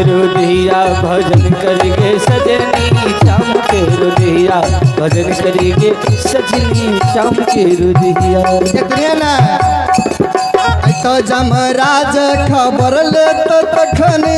रुधिया भजन करके सजनी श्याम के रुधिया भजन करके सजनी श्याम के रुधिया। एतने ने तो जमराज खबर लेत तखनी।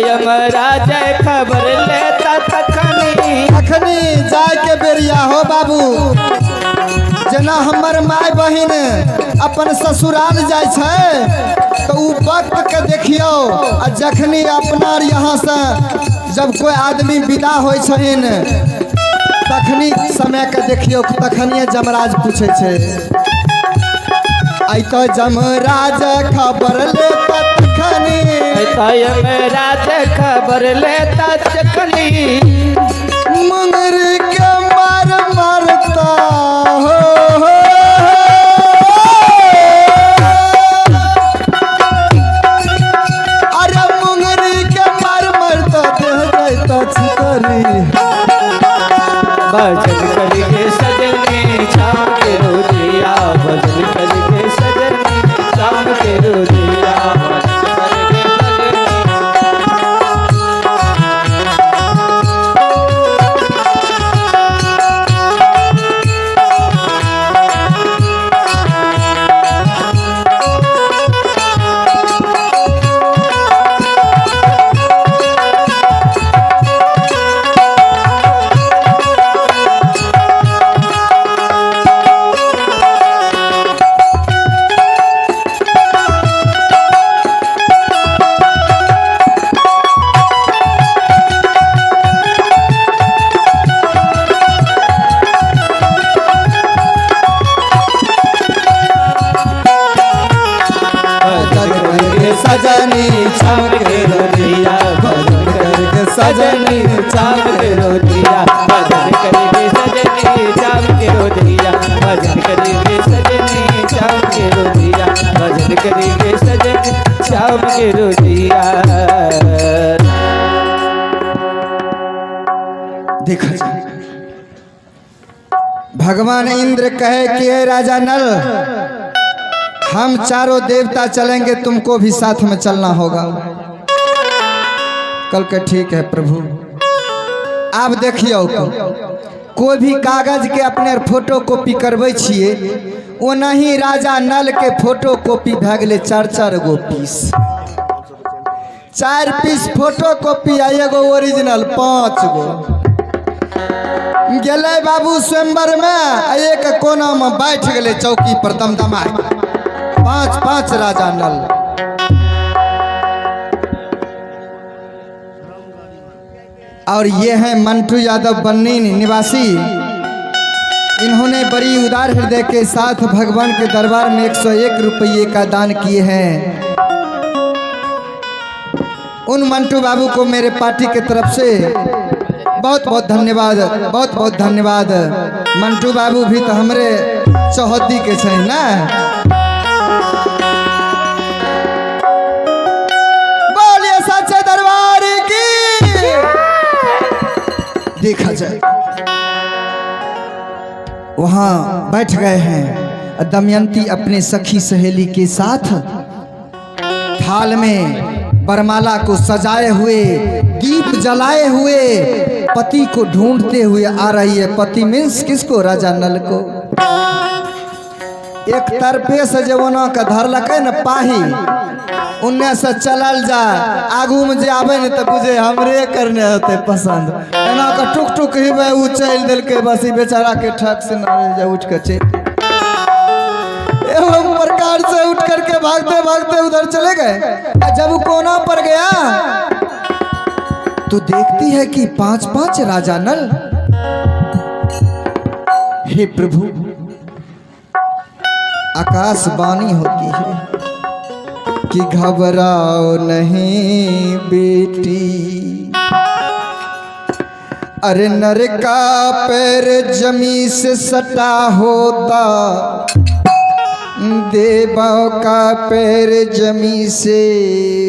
यमराज खबर लेता तखनी। अखनी जाय के बेरिया हो बाबू, जेना हमर माय बहिन अपन ससुराल जाइ छै तो उ वक्त के देखियौ, आ जखनी अपना यहाँ से जब कोई आदमी विदा होइ छथिन तखनी समय के देखियौ, तखनिए जमराज पूछै छै। आई तो जमराज खबर लेता तखनी। यमराज खबर लेता तखनी। मुंगरी के मार मारता हो, हो। अरे मुंगरी के मार मारता देह जाता छितरी। भजन करके सजनी श्याम के रुधिया भजन करके सजनी श्याम के रुधिया भजन करके सजनी। भजन करके सजनी श्याम के रुधिया भजन करके सजनी श्याम के रुधिया भजन करके सजनी श्याम के रुधिया भजन करके सजनी श्याम के रुधिया भजन करके सजनी श्याम के रुधिया। देखा जाए भगवान इंद्र कहे कि हे राजा नल, हम चारों देवता चलेंगे, तुमको भी साथ में चलना होगा। कल के ठीक है प्रभु। आप देखियो कोई भी कागज के अपने फोटो कॉपी करबै छियै, ओनाही राजा नल के फोटो कॉपी भए गेलै चार चार गो पीस, 4 पीस फोटो कॉपी आ एगो ओरिजिनल 5 गो। गेलै बाबू स्वयंवर में आ एक कोना में बैठ गेलै चौकी पर दमदमा 5 5 राजा नल। और ये हैं मंटू यादव बन्नी निवासी, इन्होंने बड़ी उदार हृदय के साथ भगवान के दरबार में 101 रुपये का दान किए हैं। उन मंटू बाबू को मेरे पार्टी के तरफ से बहुत बहुत धन्यवाद, बहुत बहुत धन्यवाद। मंटू बाबू भी तो हमरे चौहद्दी के छे ना। बोलिए सच्चे दरबार की। देखा जाए वहां बैठ गए हैं दमयंती अपने सखी सहेली के साथ, थाल में बरमाला को सजाए हुए, दीप जलाए हुए पति को ढूंढते हुए आ रही है। पति मीन्स किसको? राजा नल को। एक तरफे से जवना का धरलक न पाही, उन्ने से चलल जाए, आगू में जे आवे न तो बुझे हमरे करने होते पसंद, एना का टुक टुक ही उ चल दिलके, बस ई बेचारा के ठक से न जाए उठ के चल एवं प्रकार से उठ करके भागते भागते उधर चले गए। जब वो कोना पर गया तो देखती है कि 5 5 राजा नल। हे प्रभु, आकाशवाणी होती है कि घबराओ नहीं बेटी, अरे नर का पैर जमी से सटा होता, देवों का पैर जमी से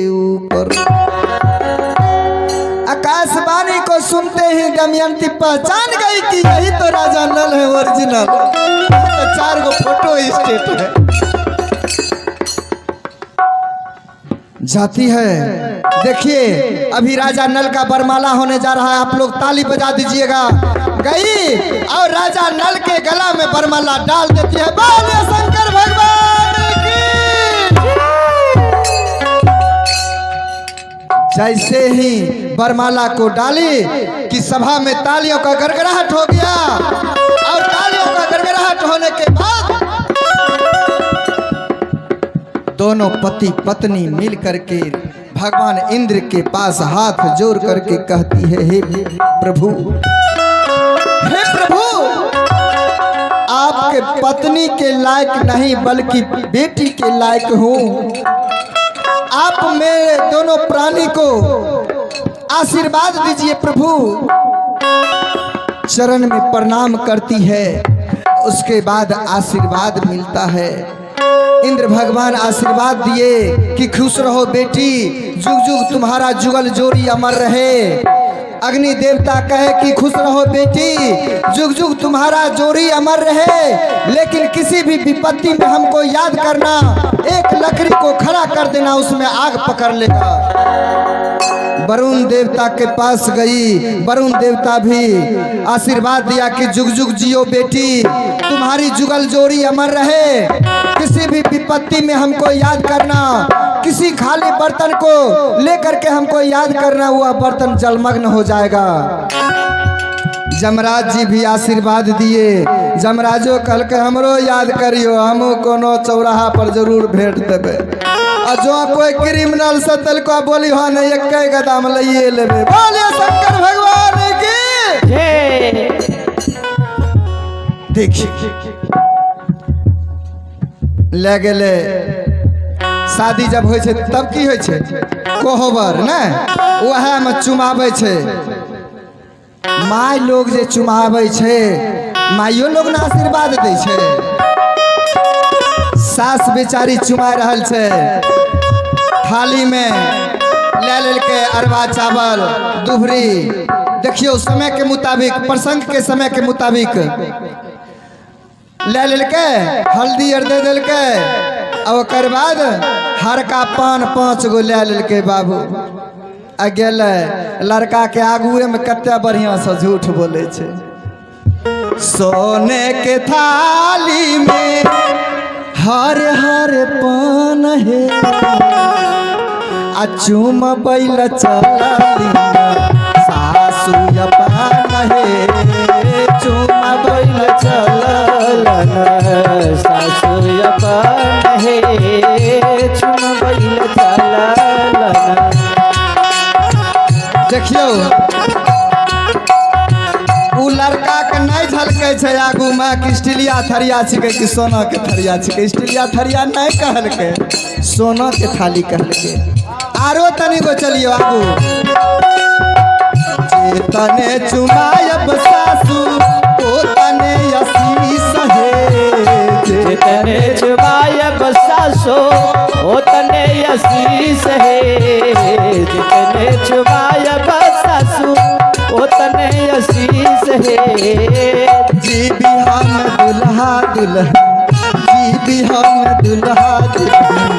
ऊपर। आकाशवाणी को सुनते ही दमयंती पहचान गई कि यही तो राजा नल है ओरिजिनल, तो 4 गो फोटो स्टेट है। जाती है। देखिए अभी राजा नल का बरमाला होने जा रहा है, आप लोग ताली बजा दीजिएगा। गई और राजा नल के गला में बरमाला डाल देती है। बोलिए शंकर भगवान की। जैसे ही बरमाला को डाली कि सभा में तालियों का गड़गड़ाहट हो गया और तालियों का गड़गड़ाहट होने के बाद दोनों पति पत्नी मिल करके भगवान इंद्र के पास हाथ जोड़ करके कहती है, हे प्रभु, हे प्रभु, आपके पत्नी के लायक नहीं बल्कि बेटी के लायक हूँ। आप मेरे दोनों प्राणी को आशीर्वाद दीजिए प्रभु। चरण में प्रणाम करती है, उसके बाद आशीर्वाद मिलता है। इंद्र भगवान आशीर्वाद दिए कि खुश रहो बेटी, जुग जुग तुम्हारा जुगल जोड़ी अमर रहे। अग्नि देवता कहे कि खुश रहो बेटी, जुग जुग तुम्हारा जोड़ी अमर रहे, लेकिन किसी भी विपत्ति में हमको याद करना, एक लकड़ी को खड़ा कर देना, उसमें आग पकड़ लेगा। वरुण देवता के पास गई, वरुण देवता भी आशीर्वाद दिया कि जुग जुग जियो बेटी, तुम्हारी जुगल जोड़ी अमर रहे, किसी भी विपत्ति में हमको याद करना, किसी खाली बर्तन को लेकर के हमको याद करना, वह बर्तन जलमग्न हो जाएगा। जमराज जी भी आशीर्वाद दिए। जमराजो कहल के हमरो याद करियो, हम कोनो चौराहा पर जरूर भेंट देबै। आ जो कोई क्रिमिनल से तलको बोली हो नहीं, एक गदाम लइए लेबे। बोलिए शंकर भगवान की जय। देखिए ले गेले। शादी जब होइ छै तब की होइ छै? कोहबर ने वएह में चुमाबै छै। माय लोग जे चुमाबै छै, माइयो लोग ने आशीर्वाद दै छै। सास बेचारी चुमा रहल छै, थाली में ले लेलकै अरवा चावल दुभरी। देखियौ समय के मुताबिक, प्रसंग के समय के मुताबिक ले लेलकै, हल्दी आर दे देलकै आ ओकर बाद हरका पान 5 गो ले लेलकै बाबू आ गेलै। लड़का के आगुए में कते बढ़िया से झूठ बोले छै। सोने के थाली में हर हर पान है, आ चूम बैल चलली सासु पान है, चूम बैल चललन सासु अपन हे, चुमबैल चललन। देखियौ उ लड़का के नहीं झलकै छै आगू में कि स्टीलिया थरिया छिकै कि सोना के थरिया छिकै। स्टीलिया थरिया नहीं कहलकै, सोना के थाली कहलकै। आरो तनिको चलियो आगू। जे तने चुमायब सासू ओ तने आशीष हे, जे जितने चुमायब सासो ओतने आशीष हे, जितने चुमायब सासू ओतने आशीष हे। जीबी हम दुल्हा दुल्हन, जीबी हम दुल्हा दुल्हन,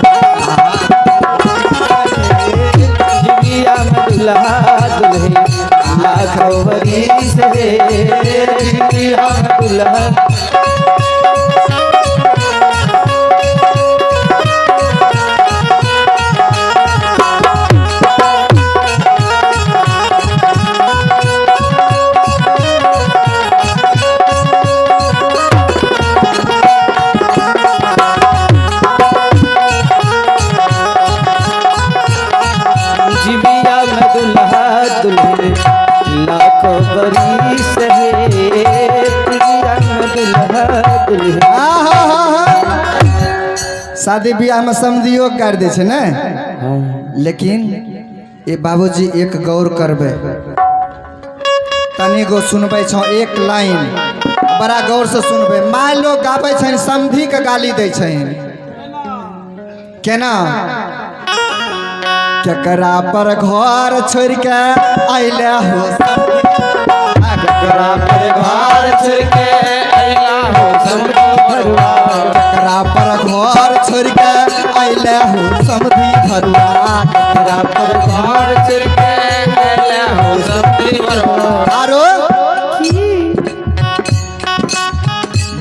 जिबिया में दुल्हा दुल्हे लाखों बरिस हे, जिबिया में दुल्हा। जिबिया में दुल्हा दुल्हन लाखों बरिस हे, जिबिया में दुल्हा दुल्हन। हाँ हाँ हाँ हाँ। शादी ब्याह में समधियो कर दै छै ने, लेकिन ए बाबूजी एक गौर करबै, तनी गो सुनबै छौ एक लाइन, बड़ा गौर से सुनबै। माय लोग गाबै छनि, समधी के गाली दै छनि केना? केकरा पर घर छोड़ के अइले हो, केकरा पर घर छोड़ के अइला हो समधी घरवा। केकरा पर घर छोड़ के अइले हो समधी भरुआ। केकरा पर घर छोड़ के अइले हो समधी भरुआ। आरो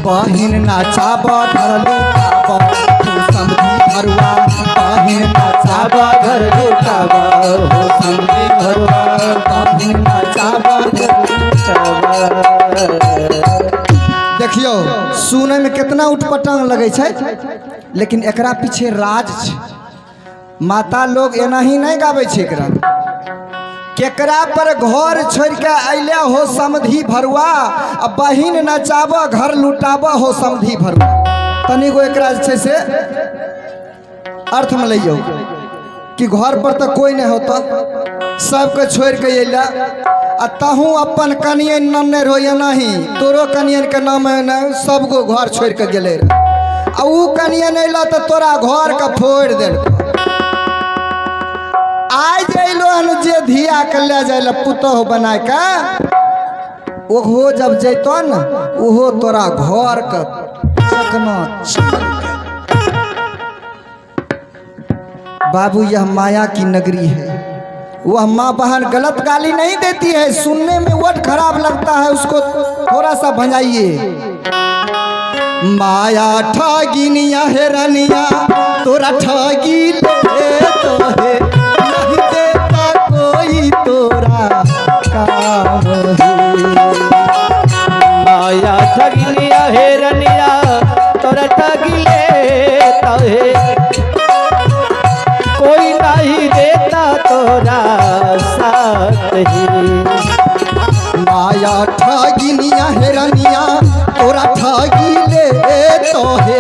बहिन नाचाब घर लुटाब हो समधी भरुआ। बहिन नाचाब घर लुटाब हो समधी भरुआ। बहिन नाचाब घर लुटाब। देखियो सुने में कितना उटपटांग लगे छै, लेकिन एकरा पीछे राज छै। माता लोग एना ही नहीं गाबै छै एकरा। केकरा पर घर छोड़ के अइले हो समधी भरुआ, आ बहिन नचाब घर लुटाब हो समधी भरुआ। तनिगो एकरा जे छै से अर्थ में लैयौ कि घर पर तो कोई नहीं होता, सबके छोड़ के अइला आ तहूँ अपन कनियन नन्ने रहो एनाही, तोरो कनियन के नाम है ना, सबगो घर छोड़ के गेले रह आ ऊ कनियन अइला तो तोरा घर के फोड़ देलको। आइ जे अइलो हन जे धिया के ले जाय ला पुतोह बना के, ओहो जब जैतो न ओहो तोरा घर के चकना चूर। बाबू यह माया की नगरी है। वह माँ बहन गलत गाली नहीं देती है, सुनने में वर्ड खराब लगता है, उसको थोड़ा सा भंजाइए। माया ठगिनिया हेरनिया तोरा ठगी ले तो है, नहीं देता कोई तोरा काम ही। माया ठगिनिया हेरनिया तोरा ठगी ले तो है, कोई नहीं देता तोरा साथ ही। माया ठगिनिया हेरनिया तोरा ठगी ले तो है,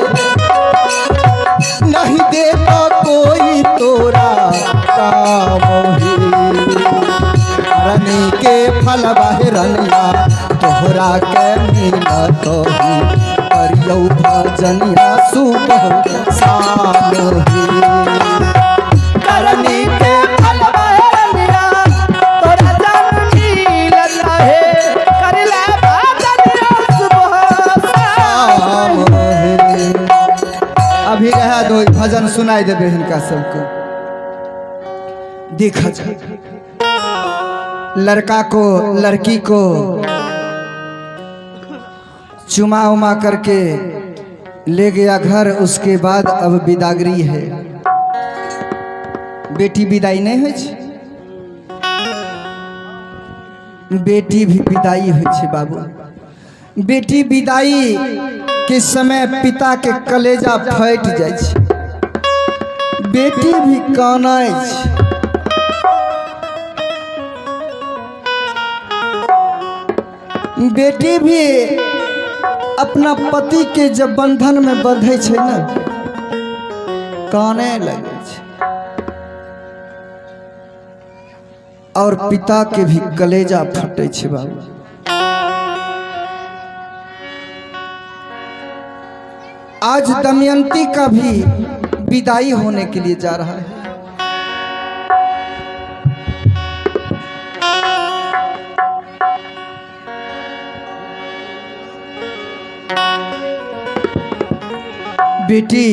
नहीं देता कोई तोरा काम ही। रनी के फल बहरनिया तोहरा के मिलत ही, करियौ भजनिया सुबह शाम ही। करनी के फल बहरनिया तोरा जन मिलत है, कर ले भजनिया सुबह शाम। शाम ही। अभी रह दो, भजन सुनाई देबे हिनका सबके। देखा जाए लड़का को लड़की को चुमा उमा करके ले गया घर, उसके बाद अब विदागरी है। बेटी विदाई नहीं होइ छै, बेटी भी विदाई होइ छै बाबू। बेटी विदाई के समय पिता के कलेजा फटि जाइ छै, बेटी भी कानै छै। बेटी भी अपना पति के जब बंधन में बंधे छै ना, काने लगे छै। और पिता के भी कलेजा फटे छै बाबू। आज दमयंती का भी विदाई होने के लिए जा रहा है। बेटी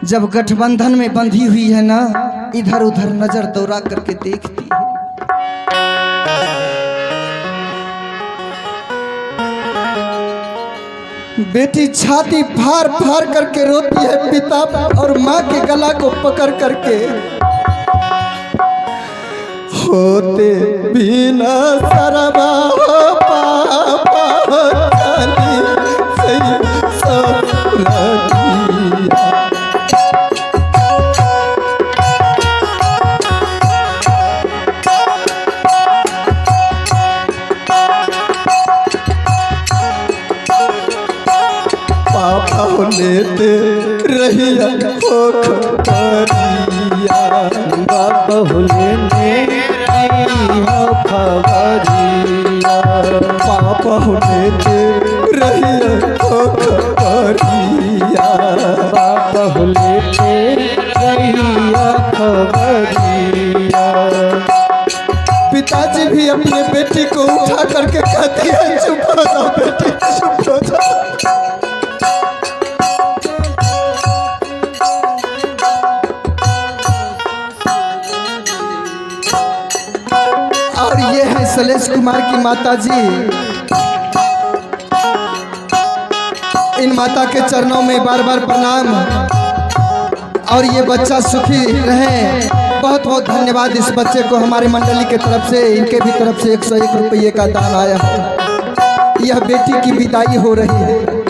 जब गठबंधन में बंधी हुई है ना, इधर उधर नजर दौड़ा करके देखती है। बेटी छाती फाड़ फाड़ करके रोती है, पिता और माँ के गला को पकड़ करके। होते बिना सरबा पापा चली सही ससुरलिया। पापा लेते रहिया हो खबरिया। बाबा लेने रहिया खबरिया। पापा लेते रहिया हो खबरिया। बाबा लेते रहिया खबरिया। पिताजी भी अपने बेटी को उठा करके कहती है, चुप हो जाओ बेटी, चुप हो जाओ। शैलेश कुमार की माता जी, इन माता के चरणों में बार बार प्रणाम और ये बच्चा सुखी रहे। बहुत बहुत धन्यवाद इस बच्चे को हमारे मंडली के तरफ से, इनके भी तरफ से 101 रुपये का दान आया है। यह बेटी की विदाई हो रही है।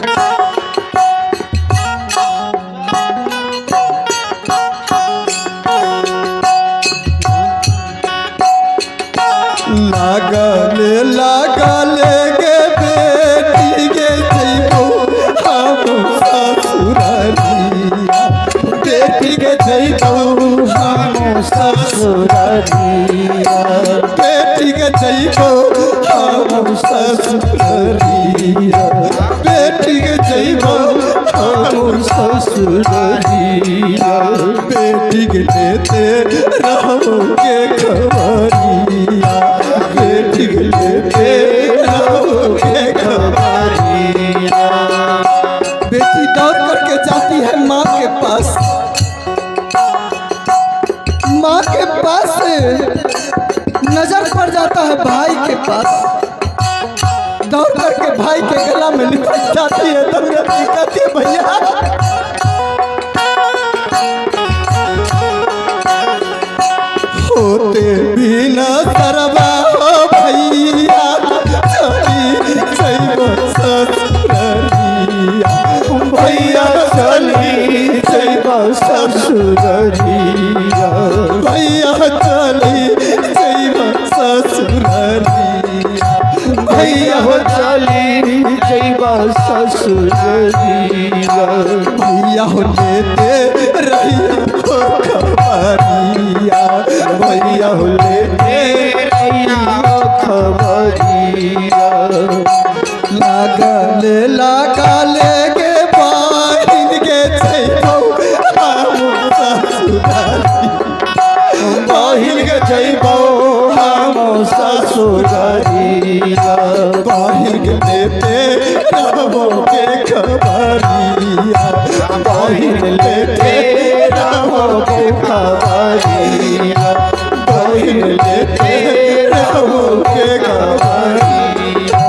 लागल लागल गे बेटी गे जइबो हम ससुररिया, बेटी गे जइबो हम ससुररिया, बेटी गे जइबो हम ससुररिया, बेटी गे जइबो हम ससुररिया, बेटी के लेते रहोगे खबरिया, बेटी के लेते रहोगे खबरिया। बेटी दौड़ करके जाती है माँ के पास। माँ के पास नजर पड़ जाता है भाई के पास। दौड़ करके भाई के गला में लिपट जाती है। दौड़ती कहती है भैया होते बिना सरवा हो भैया चली जइबो ससुररिया, भैया चली जइबो ससुररिया, भैया चली जइबो ससुररिया, भैया हो चली जइबो ससुररिया, भैया हो लेते रहिया हो खबरिया, भैया हो लेते रहिया हो खबरिया। लागल लागल गे बहिन गे जइबो हम ससुररिया, बहिन गे जइबो हम ससुररिया, बहिन के लेते रहो के खबरिया, बहिन लेते रहो के खबरिया, बहिन लेते रहो के खबरिया।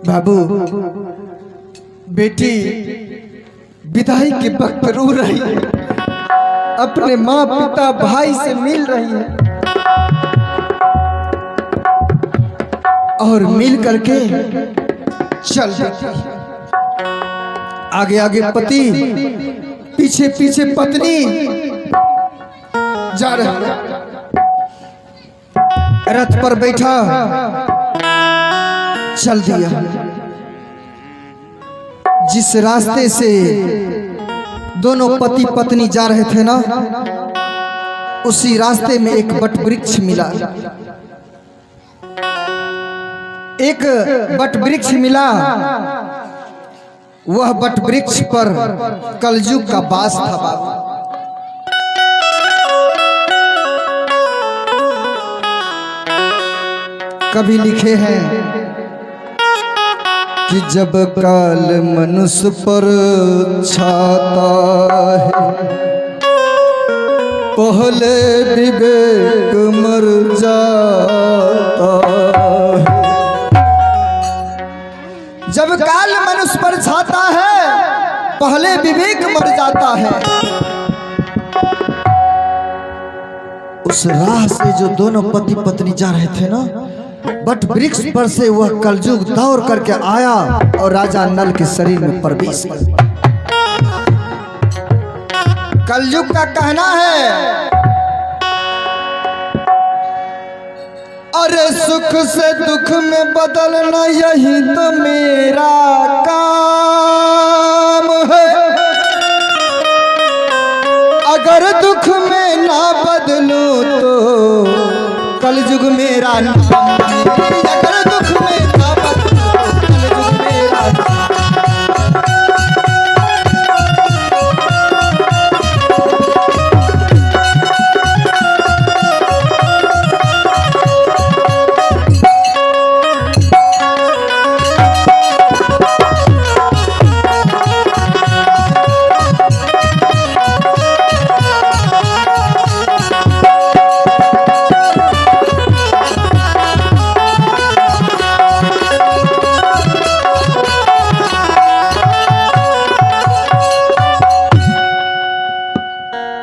बाबू बेटी विदाई के वक्त रो रही है, अपने माँ पिता भाई से मिल रही है और मिल करके चल देती है। आगे आगे पति, पीछे पीछे पत्नी जा रहे। रथ पर बैठा चल दिया। जिस रास्ते से दोनों पति पत्नी जा रहे थे ना, उसी रास्ते में एक बट वृक्ष मिला। एक बट वृक्ष मिला। वह बट वृक्ष पर कलयुग का वास था बाबू। कभी लिखे हैं कि जब काल मनुष्य पर छाता है, पहले विवेक मर जाता है। जब काल मनुष्य पर छाता है, पहले विवेक मर जाता है। उस राह से जो दोनों पति पत्नी जा रहे थे ना, बट वृक्ष पर से वह कलयुग दौड़ करके आया और राजा नल के शरीर में प्रवेश कर। कलयुग का कहना है, अरे सुख से दुख में बदलना यही तो मेरा काम है। अगर दुख में ना बदलूं तो कलयुग मेरा नाम नहीं। अगर दुख में ना बदलूं तो कलयुग मेरा नाम।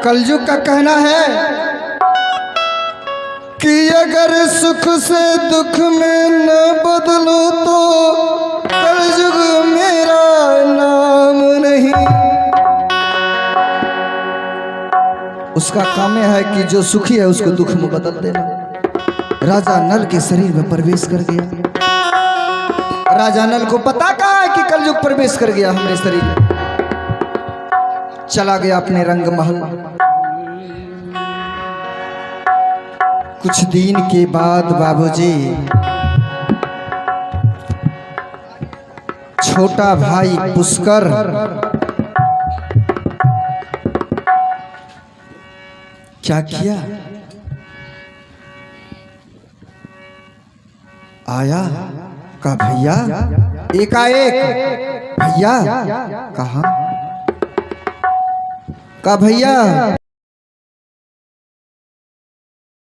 कलयुग का कहना है कि अगर सुख से दुख में न बदलो तो कलयुग मेरा नाम नहीं। उसका काम है कि जो सुखी है उसको दुख में बदल देना। राजा नल के शरीर में प्रवेश कर गया। राजा नल को पता कहाँ है कि कलयुग प्रवेश कर गया हमारे शरीर में। चला गया अपने रंग महल। कुछ दिन के बाद बाबूजी छोटा भाई पुष्कर क्या किया, आया का भैया, एकाएक भैया कहा का भैया